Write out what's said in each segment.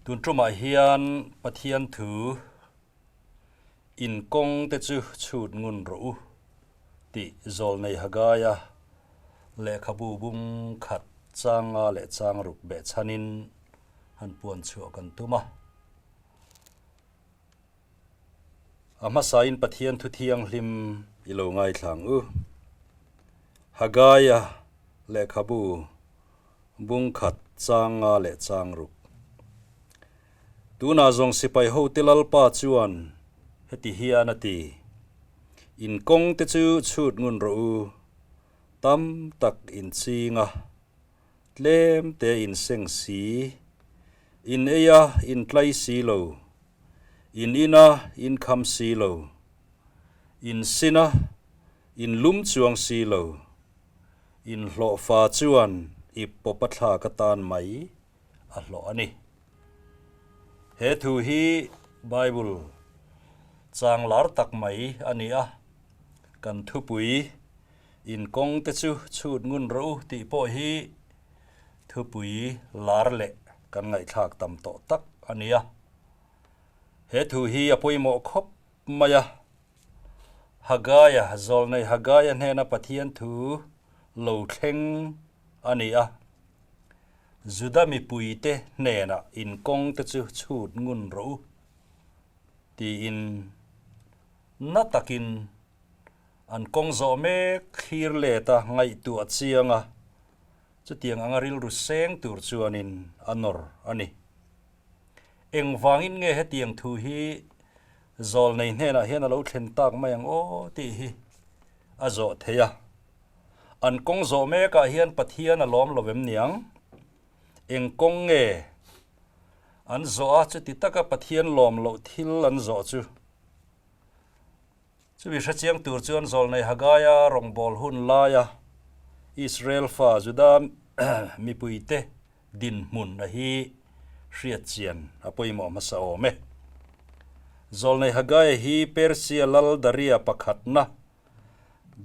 Tun tumah hian Pathian thu in kawng te chu chhut ngun rawh u tih Zawlnei Hagaia lehkhabu bung khat chang nga leh chang ruk behchhanin han puan chhuah kan tum a. A hmasain Pathian thu thianghlim i lo ngaithla ang u. Hagaia lehkhabu bung khat chang nga leh chang ruk. Tunah zawng sipai hote Lalpa chuan heti hian a ti, In kawng te chu chhut ngun rawh u, tam tak in ching a, tlem te in seng si, in ei a in tlai si lo, In ina in kham si lo, in sina in lum chuang si lo, in hlawhfa chuan ip pawp a thlak atan mai a hlawh a ni. He thu hi Bible chang lar tak mai a ni a, kan thupui in kawng te chu chhut ngun rawh u tih pawh hi thupui lar leh kan ngaihthlak tam tawh tak a ni a. He thu hi a pawimawh khawp mai a, Hagaia, zawlnei Hagaia hnena Pathian thu lo thleng a ni a. Juda mipuite hnenah inkawng te chu chhut ngun rawh u, tiin na takin an kawng zawh mek thlir let a ngaihtuah chiang a, chutiang anga rilru seng tur chuanin a nawr a ni. Engvangin nge hetiang thu hi zawlnei hnenah hian a lo thlen tak mai ang aw tih hi a zawh theih a. An kawng zawh mekah hian Pathian a lawm lo em niang? Eng kawng nge an zawh a chuti taka Pathian lawm loh thil an zawh chu? Chumi hrechiang tur chuan Zawlnei Hagaia rawngbâwl hun laia Israel fa Juda mipuite dinhmun a hi hriat chian a pawimawh hmasa awm e. Zawlnei Hagaia hi Persia lal Daria pakhatna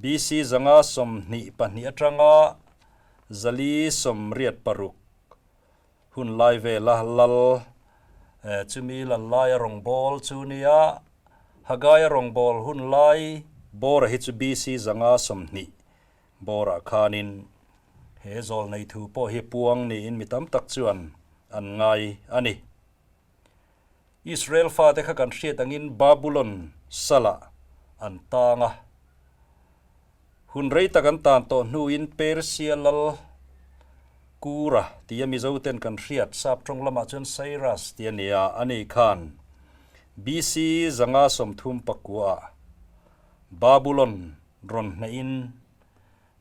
BC 122 atanga 486 hun lai vela lal chumi lal laia rawngbâwl chu nia Hagaia rawngbâwl hun lai bawra hi chu BC 120 bawrah khanin he zawlnei thu pawh hi puang niin mi tam tak chuan an ngai a ni. Israel fate kha kan hriat angin Babulon salah an tang a. Hun rei tak an tan tawh hnuin Persia lal Kura tia Mizoten kan hriat sap tawng lamah chuan Cyrus tia nia a ni khan BC 139 ah Babulon rawn hnehin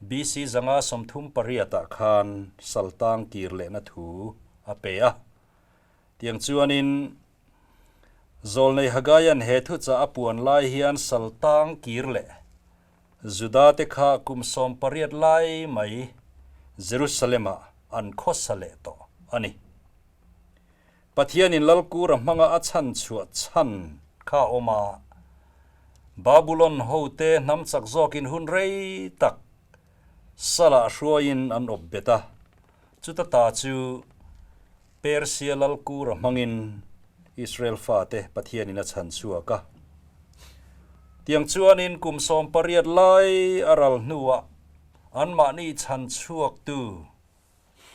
BC 138 ah khan saltang kir lehna thu a pe a. Tiang chuanin Zawlnei Hagaia'n he thuchah a puan lai hian saltang kir leh Juda-te kha kum 18 lai mai Jerusalem-ah an khawsa leh tawh a ni. Pathianin Lalkura hmanga a chhan chhuah chhan kha a awm a, Babulon hote hnam chak zawkin hun rei tak salah hruaiin an awp bet a, chuta ta chu Persia Lalkura hmangin Israel fate Pathianin a chhan chhuak a. Tiang chuanin kum 18 lai a ral hnuah anmahni chhan chhuaktu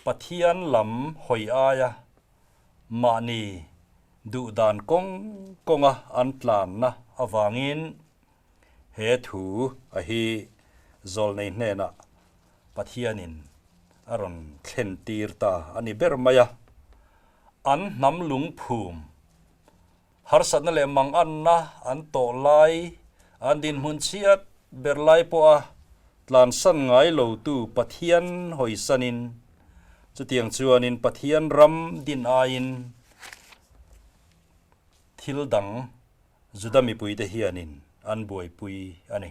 Pathian lam hawi aia mahni duhdan kawng kawnga an tlanna avangin he thu a hi zawlnei hnenah Pathianin a rawn thlen tir ta a ni ber mai a. An hnam lungphum, harsatna leh manganna an tawh lai, an dinhmun chhiat ber lai pawha tlansan ngai lotu Pathian hawisanin, chutiang chuanin Pathian ram din aiin thil dang Juda mipuite hianin an buaipui a ni.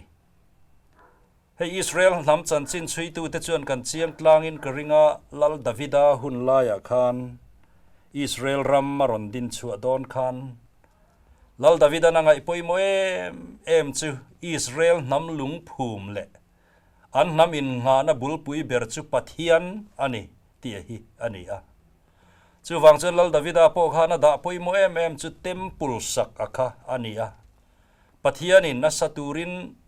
Hei Israel hnam chanchin chhuitute chuan kan chiang tlangin ka ring a, Lal Davida hun laiah khan Israel ram a rawn din chhuah dawn khan Lal Davidan a ngaih pawimawh em em chu Israel hnam lungphum leh an hnam innghahna bulpui ber chu Pathian a ni tih hi a ni a. Chuvang chuan Lal Davida pawh khan a dah pawimawh em em chu Temple sak a kha a ni a. Pathianin a sa turin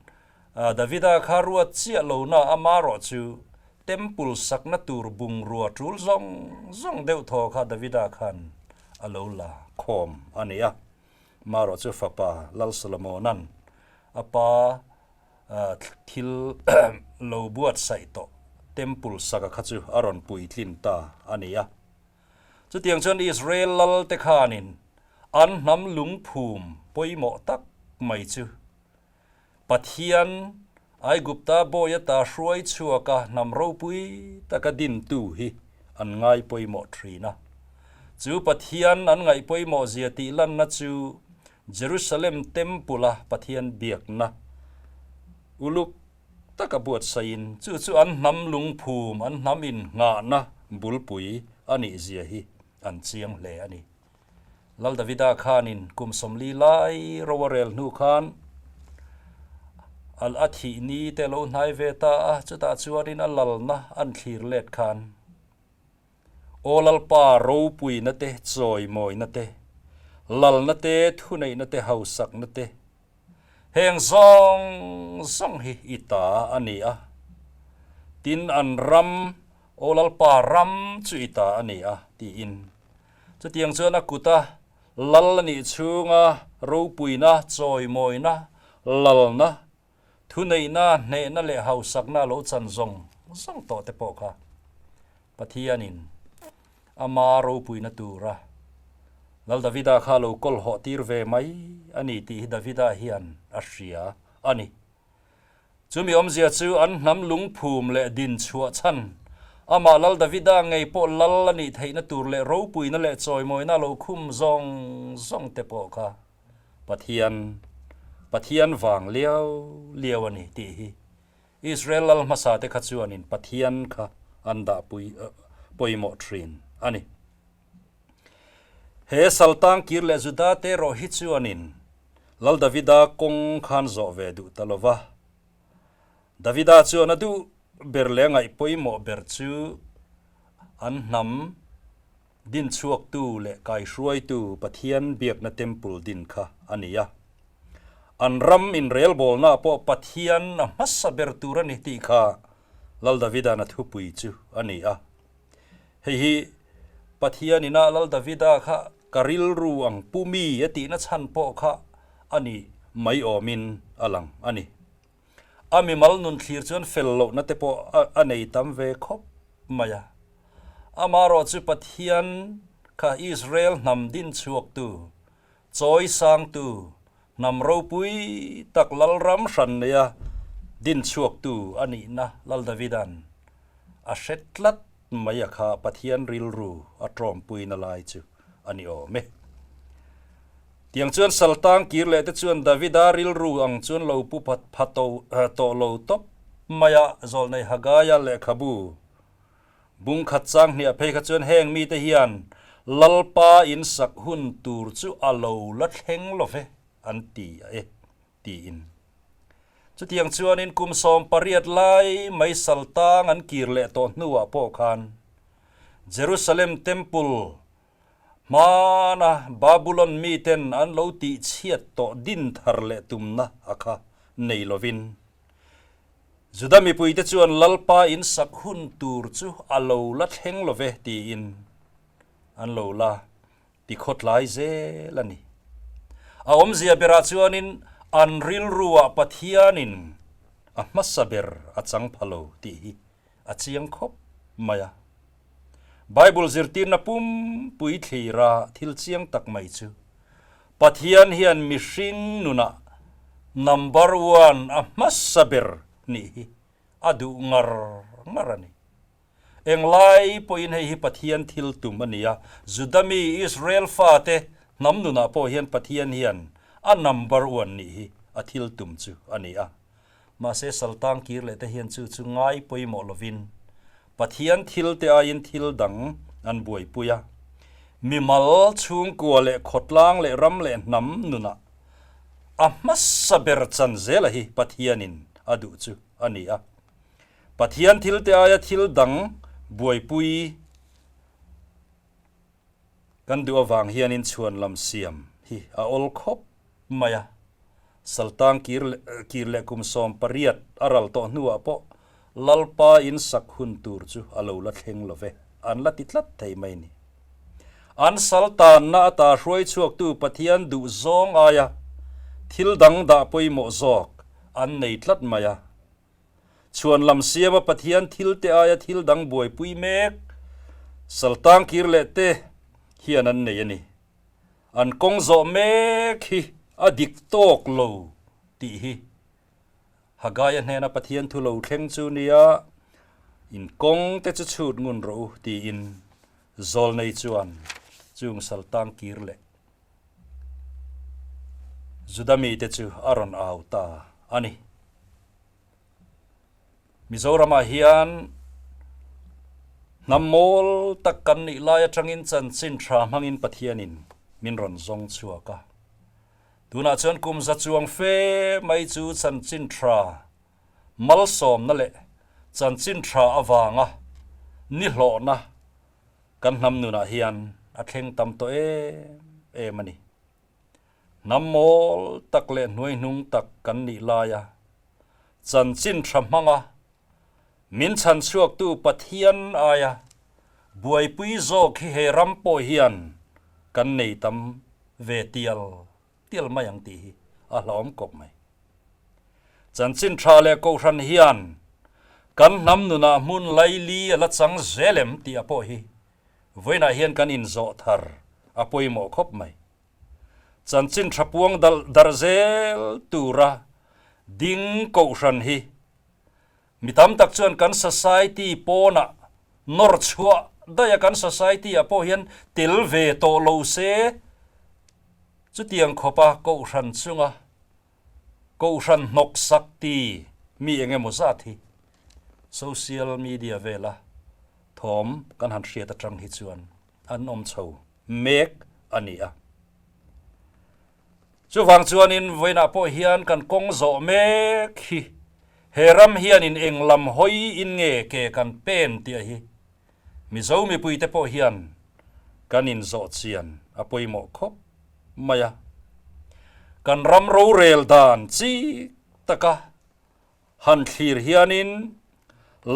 Davida kha ruat chiah lo na ama rawh chu Temple sakna tur bungrua tul zawng zawng deuh thaw kha Davida khan a lo la khawm a ni a. Marawh chu fapa Lal Solomona'n a pa thil lo buatsaih tawh Temple saka kha chu a rawn puitlin ta a ni a. Chutiang chuan Israel lalte khanin an hnam lungphum pawimawh tak mai chu Pathian Aigupta bawi ata hruai chhuaka hnam ropui taka dintu hi an ngai pawimawh thin a. Chu Pathian an ngaih pawimawh zia tih lanna chu Jerusalem Temple-a Pathian biakna uluk taka buatsaihin chu chu an hnam lungphum, an hnam innghahna bulpui a nih zia hi an chiang hle a ni. Lal Davida khanin kum 40 lai ro a rel hnu khan al a thih ni te lo hnai ve ta a, chutah chuanin a lalna an thlir let khan Aw Lalpa ropuina te, chawimawina te, lalna te, thuneihna te, hausakna te, heng zawng zawng hi i ta a ni a, tin an ram, Aw Lalpa ram chu i ta a ni a, tiin. Chutiang chuan a kuta lal a nih chhunga ropuina, chawimawina, lalna, thuneihna, hnehna leh hausakna a lo chan zawng zawng tawh te pawh kha Pathianin ama ropuina tura Lal Davida kha a lo kawlhawh tir ve mai a ni tih hi Davida hian a hria a ni. Chumi awmzia chu an hnam lungphum leh din chhuah chhan, amah Lal Davida ngei pawh lal a nih theihna tur leh ropuina leh chawimawina lo khum zawng zawng te pawh kha Pathian, Pathian vang liau liau a ni tih hi Israel lal hmasa te kha chuanin Pathian kha an dah pui pawimawh thin a ni. He Saltang kir leh Juda te erawh hi chuanin Lal Davida kawng khan zawh ve duh ta lo va. Davida chuan a duh ber leh a ngaih pawimawh ber chu an hnam dinchhuaktu leh kaihruaitu Pathian biakna temple din kha a ni a. An ram inrelbawlnaah pawh Pathian a hmasa ber tur a ni tih kha Lal Davida'n a thupui chu a ni a. Hei hi Pathian ina Lal Davida kha ka rilru ang pu mi a tihna chhan pawh kha a ni mai awmin a lang a ni. A mimal nun thlir chuan fel lohna te pawh a nei tam ve khawp mai a. Amaherawh chu Pathian kha Israel hnam din chhuaktu, chawi sangtu, hnam ropui tak Lalram hran neia din chhuaktu a nihna Lal Davida'n A hre tlat mai a kha Pathian rilru a tawmpuina lai chu a ni awm e. Tiang chuan Saltang kir leh te chuan Davida rilru ang chuan lo pu pha tawh lo tawp mai a, Zawlnei Hagaia lehkhabu bung khat chang hniah phei kha chuan heng mite hian Lalpa in sak hun tur chu a lo la thleng lo ve an ti a e. tiin. Chutiang chuanin kum 18 lai mai saltang an kir leh tawh hnuah pawh khan Jerusalem Temple hmana Babulon miten an lo tihchhiat tawh din thar leh tumna a kha nei lovin Juda mipuite chuan Lalpa in sak hun tur chu a lo la thleng lo ve tiin an lo la ti khawtlai zel a ni. A awmzia berah chuanin an rilruah Pathianin a hmasa ber a chang pha lo tih hi a chiang khawp mai a. Bible zirtirna pumpui thlira thil chiang tak mai chu Pathian hian mihring nunah number one a hmasa ber nih hi a duh ngar ngar a ni. Englai pawhin hei hi Pathian thil tum a ni a, Juda mi Israel fate hnam nunah pawh hian Pathian hian a number one nih hi a thil tum chu a ni a. Mahse saltang kir leh te hian chu chu ngai pawimawh lovin Pathian thil te aiin thil dang an buaipui a. Mimal, chhungkua leh khawtlang leh ram leh hnam nunah a hmasa ber chan zela hi Pathianin a duh chu a ni a. Pathian thilte aia thil dang buaipui Kan duh avang hianin chhuan lam siam hi a awl khawp mai a. Saltang kir kir leh kum 18 a ral tawh hnuah pawh Lalpa in sak hun tur chu a lo la thleng lo ve, an la ti tlat thei mai ni. An sal tanna ata hruai chhuaktu Pathian duh zawng aia thil dang dah pawimawh zawk an nei tlat mai a. Chhuan lam siama Pathian thil te aia thil dang buaipui mek saltang kir leh te hian an nei a ni. An kawng zawh mek hi a dik tawk lo tih hi Hagaia hnena Pathian thu lo thleng chu nia, In kawng te chu chhut ngun rawh u tiin Zawlnei chuan chung saltang kir leh Juda mite chu a rawn au ta a ni. Mizoramah hian hnam mawl tak kan nih lai atangin chanchin tha hmangin Pathianin min rawn zawng chhuak a. Tunah chuan kum za chuang fe mai chu chanchin tha malsawmna leh chanchin tha avanga nihlawhna kan hnam nunah hian a thleng tam tawh em em a ni. Hnam mawl tak leh hnuaihnung tak kan nih laia chanchin tha hmanga min chhan chhuaktu Pathian aia buaipui zawk hi he ram pawh hian kan nei tam ve tial tial mai ang tih hi a hlauhawm kawp mai. Chanchin tha leh Kohhran hian kan hnam nunah hmun laili a la chang zel em tih a pawh hi vawiinah hian kan inzawh thar a pawimawh khawp mai. Chanchin tha puang dalh darh zel tura ding Kohhran hi mi tam tak chuan kan society pawnah nawr chhuah daih a, kan society ah pawh hian tel ve tawh lo se chutiang khawpa Kohhran chunga Kohhran hnawk sak ti mi eng emaw zat hi social media vela thawm kan han hriat atang hi chuan an awm chho mek a ni a. Chuvang chuanin vawiinah pawh hian kan kawng zawh mek hi he ram hianin eng lam hawi in nge ke kan pen tih hi Mizo mipuite pawh hian kan inzawh chian a pawimawh khawp mai a. Kan ram rorel dan chik taka han thlir hianin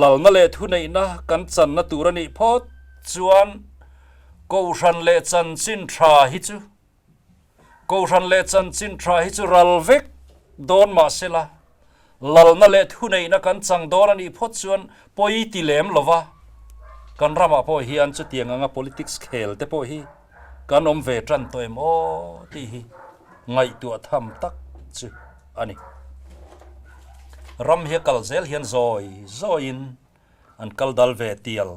lalna leh thuneihna kan channa tur a nih phawt chuan Kohhran leh chanchin tha hi chu Kohhran leh chanchin tha hi chu ral vek dawn mah sela, lalna leh thuneihna kan chang dawn a nih phawt chuan pawi ti lem lo va, kan ramah pawh hian chutiang anga politics khel te pawh hi kan awm ve tan tawh em aw tih hi ngaihtuah tham tak chu a ni. Ram hi a kal zel hian zawi zawiin an kal dal ve tial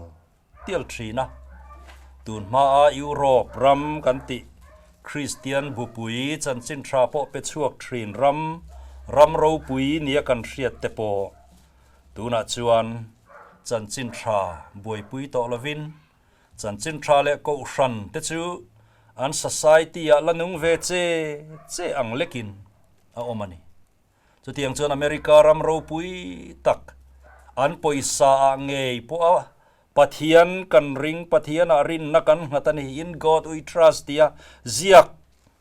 tial thin a. Tun hmaa Europe ram kan tih Kristian bupui chanchin tha pawh pe chhuak thin ram, ram ropui nia kan hriat te pawh tunah chuan chanchin tha buaipui tawh lovin chanchin tha leh kohhran te chu an society ah la nung ve che che ang lekin a awm a ni. Chutiang chuan America ram ropui tak an pawisa ah ngei pawh a Pathian kan ring, Pathian ah rinna kan nghat a ni, In God we trust tia ziak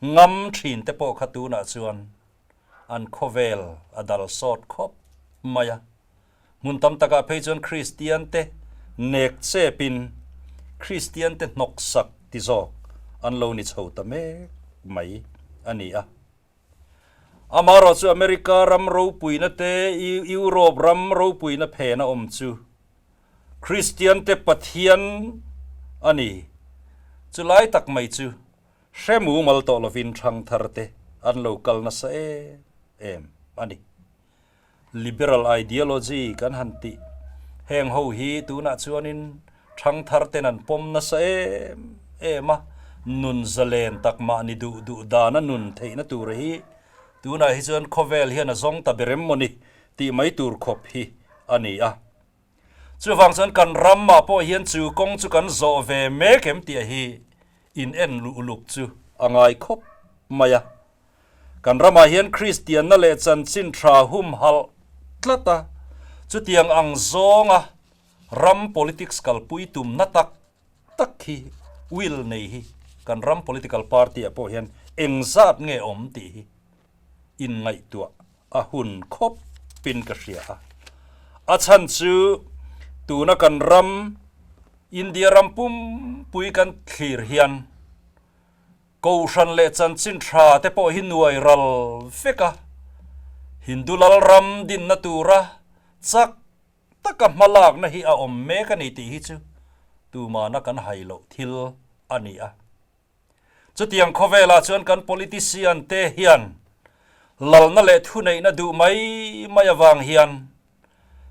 ngam thin te pawh kha tunah chuan an khawvel a dal sawt khawp mai a. Hmun tam takah phei chuan Kristian te nek chepin Kristian te hnawksak ti zawk an lo ni chho ta mek mai a ni a. Amaherawh chu America ram ropuina te, Europe ram ropuina phena awm chu Kristian te Pathian a ni. Chulai tak mai chu hre mumal tawh lovin thangthar te an lo kal nasa em em a ni. Liberal ideology kan han tih heng ho hi tunah chuanin thangthar ten an pawm nasa em em a, nun zalen tak mahni duh duh dana nun theihna tur hi tunah hi chuan khawvel hian a zawng ta ber em maw ni tih mai tur khawp hi a ni a. Chuvang chuan kan ramah pawh hian chu kawng chu kan zawh ve mek em tih hi in en luh uluk chu a ngai khawp mai a. Kan ramah hian Kristianna leh chanchin tha humhalh tlat a, chutiang ang zawnga ram politics kalpui tumna tak tak hi will nei hi kan ram political party ah pawh hian engzat nge awm tih hi inngaihtuah a hun khawp in ka hria a. A chhan chu tuna kan ram India ram pumpui kan thlir hian Kohhran leh chanchin tha te pawh hi nuai ral vek a, Hindu lalram dinna tura chak taka hmalakna hi a awm mek a ni tih hi chu tumana kan hai loh thil a ni a. Chutiang khawvelah chuan kan politician te hian lalna leh thuneihna duh mai mai avang hian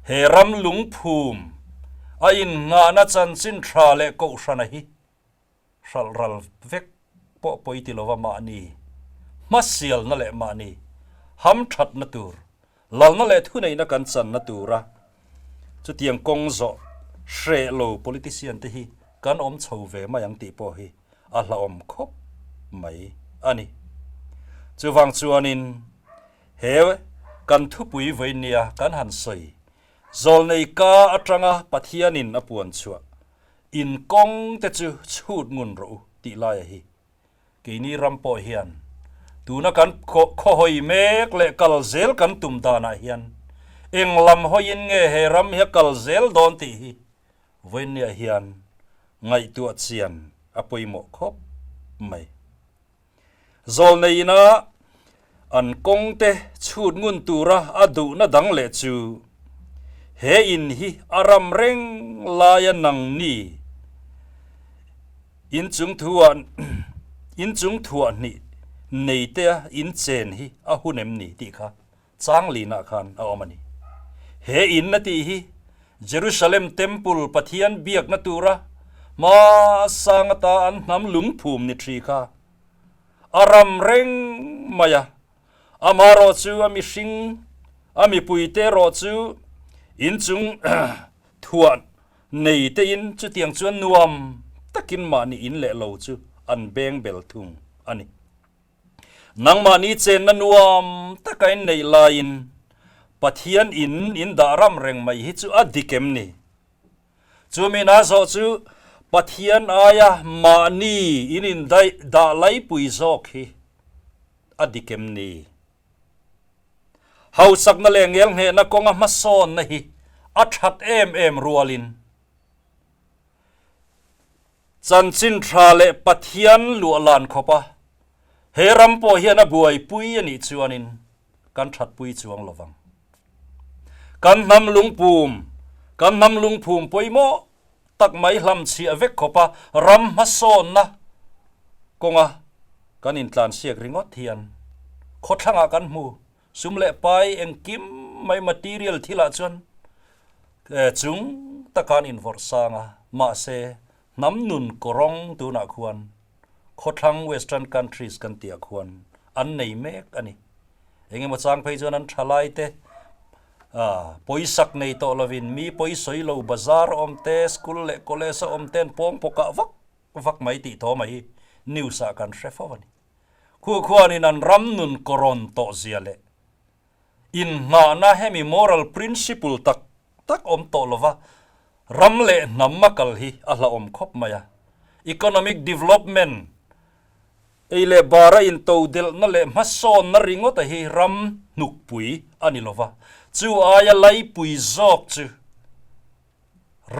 he ram lungphum a innghahna chanchin tha leh kohhrana hi hralh ral vek pawh pawi ti lova mahni hmasialna leh mahni hamthatna tur, lalna leh thuneihna kan channa tura chutiang kawng zawh hreh lo politician te hi kan awm chho ve mai ang tih pawh hi a hlauhawm khawp mai a ni. Chuvang chuanin he kan thupui vawinia kan han sawi zawlnei ka atanga Pathianin a puan chhuah In kawng te chu chhut ngun rawh u tih laia hi keini ram pawh hian tuna kan khawhawi mek leh kal zel kan tum danah hian eng lam hawiin nge he ram hi a kal zel dawn tih hi vawiinniah hian ngaihtuah chian a pawimawh khawp mai. Zawlnei ina an kawngte chhut ngun tura a duhna dang leh chu he in hi a ram reng laia nangni inchung thuah inchung thuah hnih neitea in chen hi a hun em ni tih kha Changlinah khan a awm a ni. He in a tih hi Jerusalem Temple Pathian biakna tura hma sang ata an hnam lungphum ni thi kha a ram reng mai a. Amaherawh chu a mihring, a mipuite erawh chu inchung thuah nei tein chutiang chuan nuam takin mahni in leh lo chu an beng bel thung a ni. Nangmahni chenna nuam taka in neih laiin Pathian in in dah ram reng mai hi chu a dik em ni? Chumi na zawh chu Pathian aia mahni in in dah laipui zawk hi a dik em ni? Hausakna leh ngelnghehna kawnga hmasawnna hi a that em em rualin Chanchin tha leh Pathian luahlan khawpa he ram pawh hian a buaipui a nih chuanin kan thatpui chuang lo vang. Kan hnam lungpum, kan hnam lungphum pawimawh tak mai hlamchhiah vek khawpa ram hmasawnna kawnga kan intlansiak ringawt hian khawthlangah kan hmu Sum leh pai engkim mai material thilah chuan chung taka an invawrh sang a, mahse hnam nun kawrawng tunah khuan khawthlang western countries kan tihah khuan an nei mek a ni. Engemaw chang phei chuan an thalai te pawisak nei tawh lovin mi pawisawi lo bazar a awm te, school leh college a awm te an pawng pawkah vak vak mai tih thaw mai hi news ah kan hre fo a ni. Khu khuanin an ram nun kawrawn tawh zia leh innghahna hemi moral principle tak tak awm tawh lova ram leh hnam a kal hi a hlauhawm khawp mai a. Economic development, ei leh bara intodelhna leh hmasawnna ringawta hi ram hnukpui a ni lova, chu aia laipui zawk chu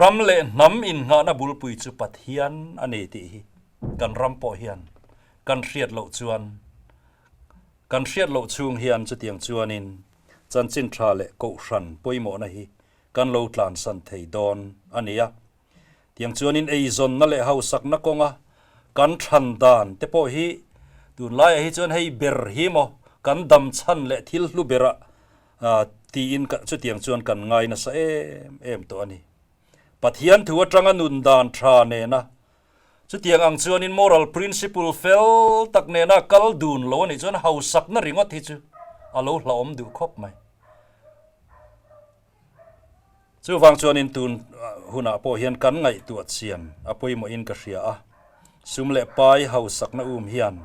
Ram leh hnam innghahna bulpui chu Pathian a ni tih hi kan ram pawh hian kan hriat loh chuan kan hriat loh chhung hian chutiang chuanin chanchin tha leh kohhran pawimawhna hi kan lo tlansan thei dawn a ni a. Tiang chuanin eizawnna leh hausakna kawnga kan than dan te pawh hi tunlaiah hi chuan hei ber hi maw kan dam chhan leh thil hlu berah tiin chutiang chuan kan ngai nasa em em tawh a ni. Pathian thu atanga nun dan tha nena chutiang ang chuanin moral principle fel tak nena kal dun lo a nih chuan hausakna ringawt hi chu a lo hlauhawm duh khawp mai. Chuvang chuanin tun hunah pawh hian kan ngaihtuah chian a pawimawhin ka hria a, sum leh pai hausakna um hian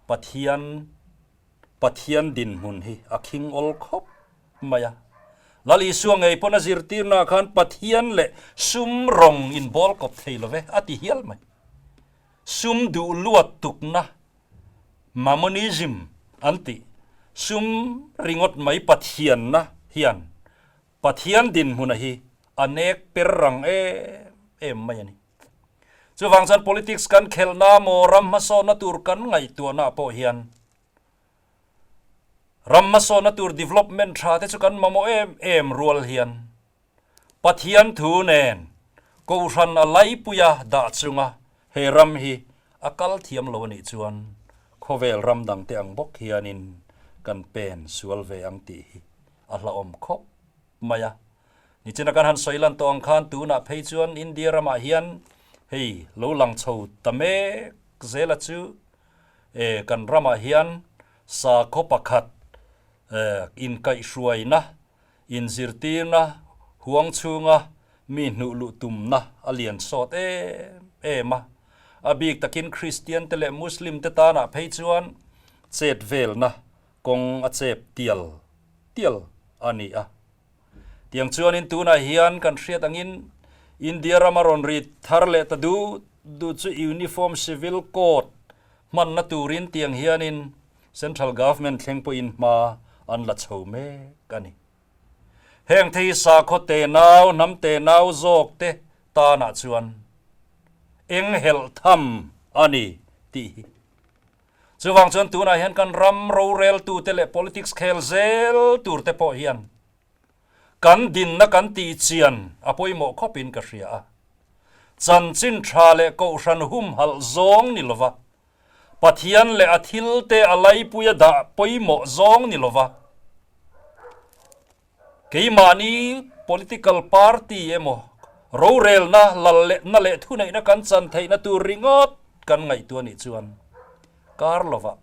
Pathian Pathian dinhmun hi a khing awl khawp mai a. Lal Isua ngei pawn a zirtirnaah khan Pathian leh sum rawng inbawl kawp thei lo ve a ti hial mai. Sum duh luat tukna, Mammonism, an tih, sum ringawt mai Pathianna hian Pathian dinhmuna hi a nek per rang em em mai a ni. Chuvang chuan politics kan khelhna maw ram hmasawnna tur kan ngaihtuahna pawh hian ram hmasawnna tur development tha te chu kan mamawh em em rual hian Pathian thu nen Kohhran a laipuia dah chunga he ram hi a kal thiam lo a nih chuan khawvel ram dangte ang bawk hianin kan pen sual ve ang tih hi a hlauhawm khawp mai a. Nichina kan han sawi lan tawh ang khan tunah phei chuan India ramah hian hei lo lang chho ta mek zela chu e kan ramah hian sakhaw pakhat e inkaihhruaina Inzirtirna huang chhunga mi hnuh luh tumna a lian sawt em em a, a bik takin Kristian te leh Muslim te tanah phei chuan chet velna kawng a chep tial tial a ni a. Tiang chuanin tunah hian kan hriat angin India rama rawn ri thar leh ta duh duh chu Uniform Civil Code hmanna turin tiang hianin Central Government thleng pawhin hma an la chho mek a ni. Heng thei sakhaw tenau, hnam tenau zawk te tanah chuan eng helh tham a ni tih hi. Chuvang chuan tunah hian kan ram roreltute leh politics khel zel tur te pawh hian kan dinna kan tihchian a pawimawh khawpin ka hria a. Chanchin tha leh kohhran humhalh zawng ni lova Pathian leh a thilte a laipuia dah pawimawh zawng ni lova, keimahni political party emaw rorelna lal lehna leh thuneihna kan chan theihna tur ringawt kan ngaihtuah nih chuan kar lovah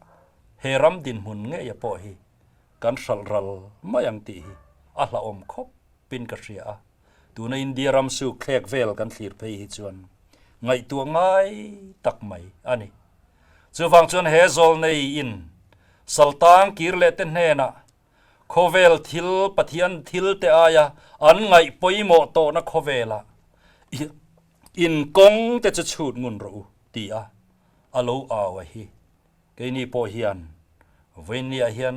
he ram dinhmun ngeia pawh hi kan hralh ral mai ang tih hi a hlauhawm khawpin ka hria a. Tuna India ram suk thlek vel kan thlir phei hi chuan ngaihtuah ngai tak mai a ni. Chuvang chuan he zawlnei in saltang kir leh te hnenah khawvel thil Pathian thil te aia an ngaih pawimawh tawhna khawvelah in kawng te chu chhut ngun rawh u ti a a lo au a hi. Keini pawh hian vawinia hian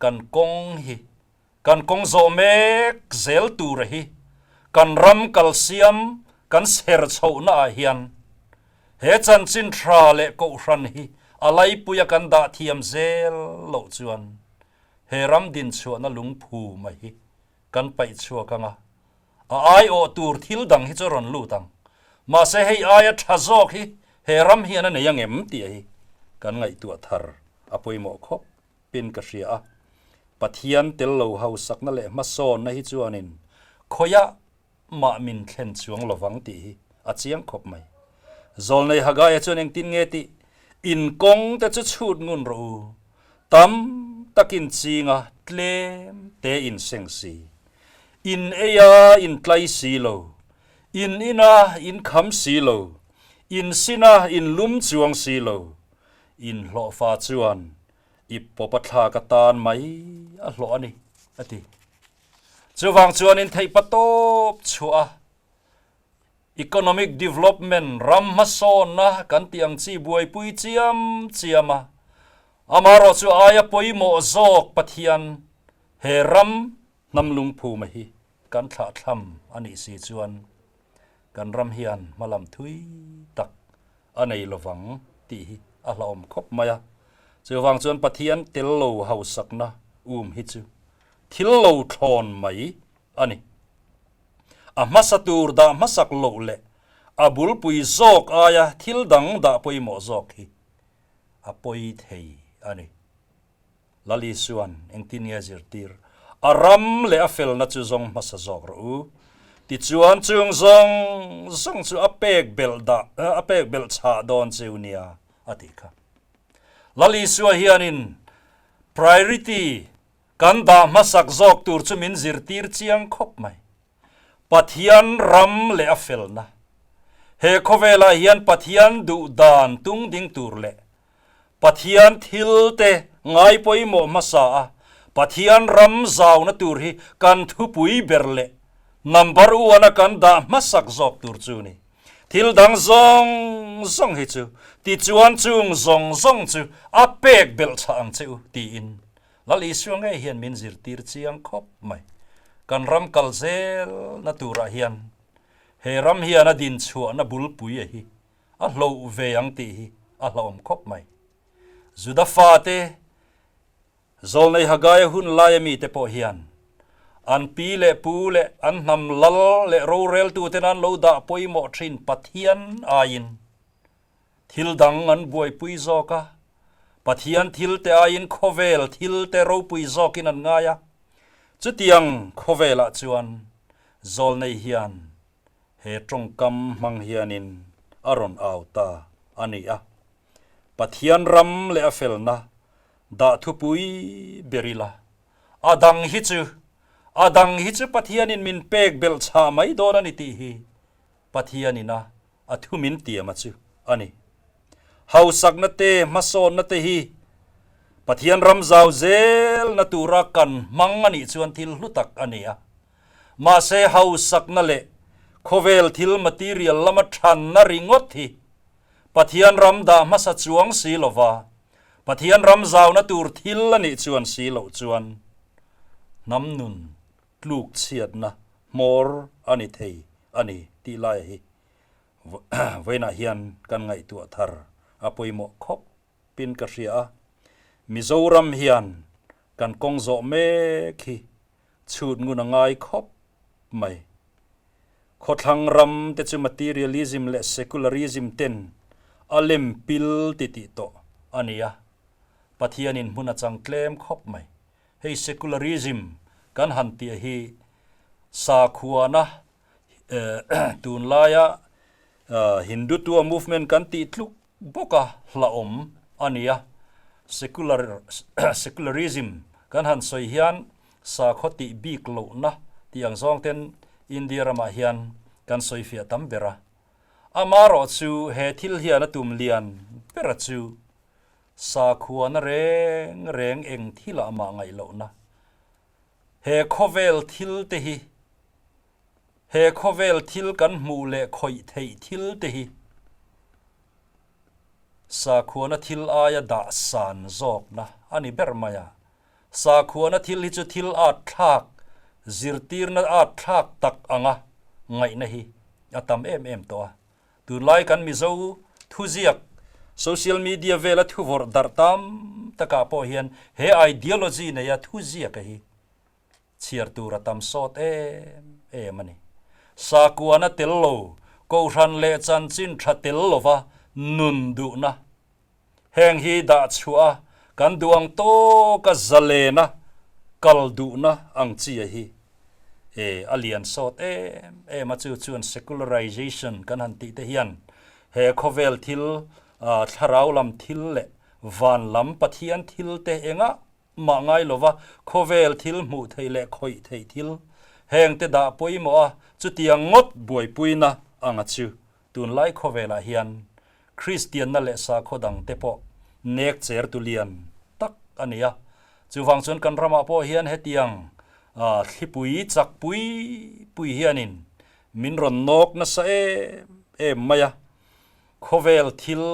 kan kawng hi Kan kawng zawh mek zel tura hi kan ram kalsiam kan ser chhohna ah hian he chanchin tha leh kohhran hi a laipuia kan dah thiam zel loh chuan he ram dinchhuahna lungphu mai hi kan paih chhuak ang a, a aiawh tur thil dang hi chu a rawn lut ang. Mahse hei aia tha zawk hi he ram hian a nei ang em tih hi kan ngaihtuah thar a pawimawh khawp. pin ka hria a, Pathian tel lo hausakna leh hmasawnna hi chuanin khawiah mah min thlen chuang lovang tih hi a chiang khawp mai. Zawlnei Hagaia chuan engtin nge tih? In kawng te chu chhut ngun rawh u, tam takin chinga tlem te in seng si, in eia in tlai si lo, in ina in kham si lo, in sina in lum chuang si lo, Inhlawhfa chuan i pawp a thlak atan mai a hlawh a ni, a ti. Chuvang chuanin theihpa tawp chhuah a, economic development ram hmasawnna kan tih ang chi buaipui chiam chiam a, amaherawh chu aia pawimawh zawk Pathian he ram hnam lungphuma hi kan thlahthlam a nih si chuan kan ram hian hmalam thui tak a nei lovang tih hi a hlauhawm khawp mai a. Chuvang chuan Pathian tel lo hausakna um hi chu thil lo thlawn mai a ni. A hmasa tur dah hmasak loh leh a bulpui zawk aia thil dang dah pawimawh zawk hi a pawi thei a ni. Lal Isua'n engtin nge a zirtir? A ram leh a felna chu zawng hmasa zawk rawh u. Tichuan chung zawng zawng chu a pek belh dah, a pek belh chhah dawn cheu nia, a tih kha. Lal Isua hianin priority kan dah hmasak zawk tur chu min zirtir chiang khawp mai. Pathian ram leh a felna. He khawvelah hian Pathian duh dan tung ding tur leh Pathian thil te ngai pawimawh hmasa a Pathian ram zauna tur hi kan thupui ber leh number one a kan dah hmasak zawk tur chu ni. Thil dang zawng zawng hi chu tichuan chung zawng zawng chu a pek belh chhah ang che u tiin Lal Isua ngei hian min zirtir chiang khawp mai. Kan ram kal zelna turah hian he ram hian a dinchhuahna bulpui a hi a hloh ve ang tih hi a hlauhawm khawp mai. Juda fate Zawlnei Hagaia hun laia mite pawh hian an pi leh pu leh an hnam lal leh roreltuten an lo dah pawimawh thin Pathian aiin thil dang an buaipui zawk a, Pathian thilte aiin khawvel thilte ropui zawkin an ngai a. Chutiang khawvelah chuan Zawlnei hian he tawngkam hmang hianin a rawn au ta a ni a. Pathian ram leh a felna dah thupui ber ila, a dang hi chu, a dang hi chu Pathianin min pek belh chhah mai dawn a ni tih hi Pathianin a a thu min tiam a chu a ni. Hausakna te, hmasawnna te hi Pathian ram zau zelna tura kan hmang a nih chuan thil hlu tak a ni a. Mahse hausakna leh khawvel thil material lama thanna ringawt hi Pathian ram dah hmasa chuang si lova, Pathian ram zauna tur thil a nih chuan si loh chuan hnam nun tluk chhiatna hmawr a ni thei a ni tih laia hi vawiinah hian kan ngaihtuah thar a pawimawh khawp pin ka hria a. Mizoram hian kan kawng zawh mek hi chhut ngun a ngai khawp mai. Khawthlang ram te chu materialism leh secularism ten a lem pil ti tih tawh a ni a, Pathianin hmun a chang tlem khawp mai. Hei secularism kan han tih hi sakhuana tunlaia Hindutva movement kan tih tluk bawk a hlauhawm a ni a, secular secularism kan han sawi hian sakhaw tih bik lohna tih ang zawng ten India ramah hian kan sawi fiah tam ber a. Amaherawh chu he thil hian a tum lian bera chu sakhuana reng reng eng thilah mah ngaih lohna he khawvel thil te hi He khawvel thil kan hmuh leh khawih theih thil te hi sakhuana thil aia dah san zawkna a ni ber mai a. Sakhuana thil hi chu thil at thlak, zirtirna at thlak tak anga ngaihna hi a tam em em tawh a. Tunlai kan Mizo thuziak, social media vela thuvawrh darh tam takah pawh hian he ideology neia thuziaka hi chhiar tur a tam sawt em em a ni. Sakuana tel lo, Kohhran leh chanchin tha tel lova nun duhna. Heng hi dah chhuah a, kan duh ang tawka zalena kal duhna ang chi a hi e a lian sawt em em a, chu chuan secularization kan han tih te hian he khawvel thil, thlarau lam thil leh van lam Pathian thil te engah Mah ngai lova khawvel thil hmuh theih leh khawih theih thil hengte dah pawimawh a, chutiang ngawt buaipuina anga chu tunlai khawvelah hian Kristianna leh sakhaw dangte pawh nek cher tu lian tak a ni a. Chuvang chuan kan ramah pawh hian hetiang thlipui chak pui pui hianin min rawn nawk nasa em em mai a, khawvel thil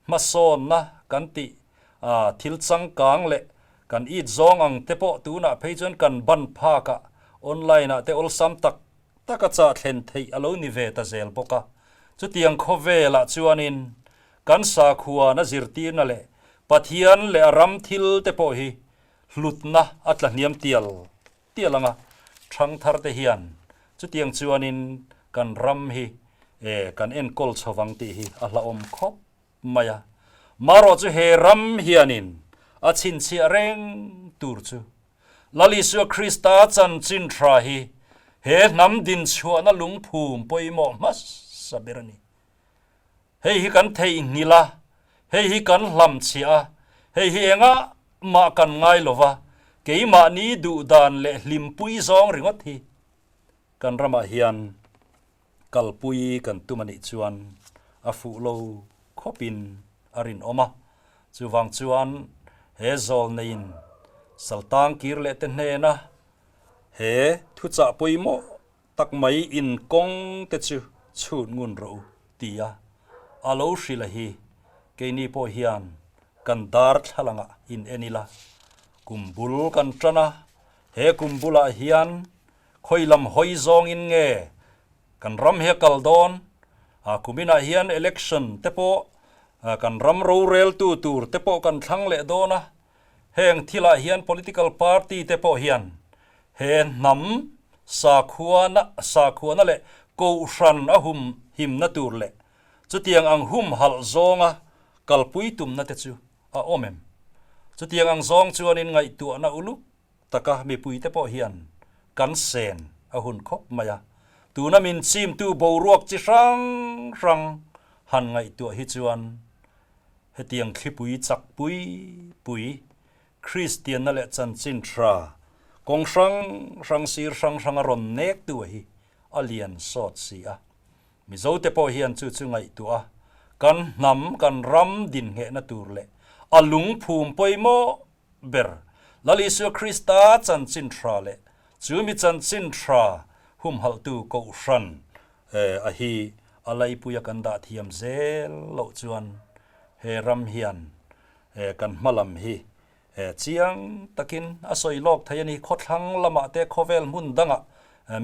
hmasawnna kan tih A thil changkang leh kan it zawng ang te pawh tunah phei chuan kan ban phakah online ah te awlsam tak tak a chah thlen theih a lo ni ve ta zel bawk a. Chutiang khawvelah chuanin kan sakhuana zirtirna leh Pathian leh a ram thil te pawh hi hlutna a tla hniam tial tial ang a, thangthar te hian chutiang chuanin kan ram hi kan enkawl chho vang tih hi a hlauhawm khawp mai a, marawh chu he ram hianin a chhinchhiah reng tur chu Lal Isua Krista chanchin tha hi he hnam dinchhuahna lungphum pawimawh hmasa ber a ni. Hei hi kan theihnghilh a, hei hi kan hlamchhiah a, hei hi engah mah kan ngai lo va, keimahni duhdan leh hlimpui zawng ringawt hi kan ramah hian Kalpui kan tum a nih chuan a fuh lo khawpin a rinawm a, chuvang chuan he zawlneiin saltang kir leh te hnena he thuchah pawimawh tak mai inkawng te chu chhut ngun rawh u. tia a lo hrilh a hi keini pawh hian kan darthlalangah in en ila, kum bul kan tan a, he kum bulah hian khawi lam hawi zawngin nge kan ram hi a kal dawn? A kuminah hian election te pawh kan ram roreltu tur te pawh kan thlang leh dawn a, heng thilah hian political party te pawh hian he hnam sakhuana sakhuana leh kohhran a hum himna tur leh chutiang ang humhalh zawnga kalpui tumna te chu a awm em? Chutiang ang zawng chuanin ngaihtuahna uluk taka mipuite pawh hian kan sen a hun khawp mai a, tuna min chimtu boruak chi hrang hrang han ngaihtuah hi chuan hetiang thlipui chak pui pui Kristianna leh chanchin tha kawng hrang hrang sir hrang hranga rawn nektu a hi a lian sawt si a. Mizote pawh hian chu chu ngaihtuah a, kan hnam kan ram dinngehna tur leh a lungphum pawimawh ber Lal Isua Krista chanchin tha leh chu mi chanchin tha humhalhtu Kohhran a hi a laipuia kan dah thiam zel loh chuan he ram hian kan hmalam hi Chiang takin a sawi lawk thei a ni. Khawthlang lamah te khawvel hmun dangah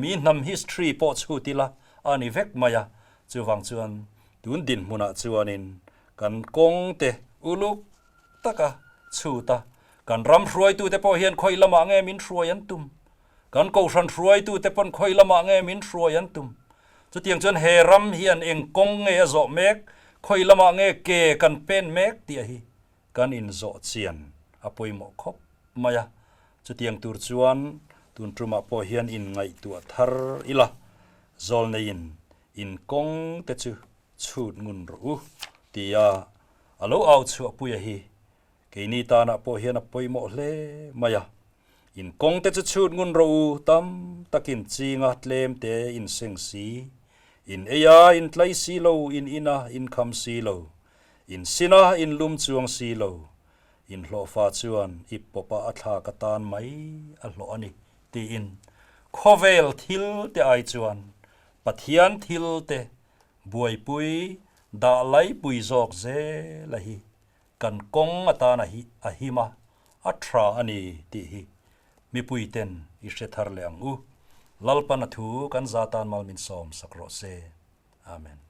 mi hnam history pawh chhut ila a ni vek mai a. Chuvang chuan tun dinhmunah chuanin kan kawng te uluk taka chhut a, kan ram hruaitute pawh hian khawi lamah nge min hruai an tum? Kan kohhran hruaitute pawn khawi lamah nge min hruai an tum? Chutiang chuan he ram hian eng kawng nge a zawh mek, khawi lamah nge ke kan pen mek tih a hi Kan inzawh chian a pawimawh khawp mai a, chutiang tur chuan tun tumah pawh hian inngaihtuah thar ila, zawlneiin in kawng te chu chhut ngun rawh u tia a lo au chhuahpuia hi keini tanah pawh hian a pawimawh hle mai a. In kawng te chu chhut ngun rawh u, tam takin chinga tlem te in seng si, in ei a in tlai si lo, in in a in kham si lo, In sina in lum chuang si lo, in hlawhfa chuan i pawpa a thlak atan mai a hlawh a ni, tiin khawvel thil te ai chuan Pathian thil te buaipui dah laipui zawk zel a hi kan kawng atana hi a him a, a tha a ni tih hi mipui ten i hre thar leh ang u. Lalpan a thu kan za tan mal min sawm sak rawh se. Amen.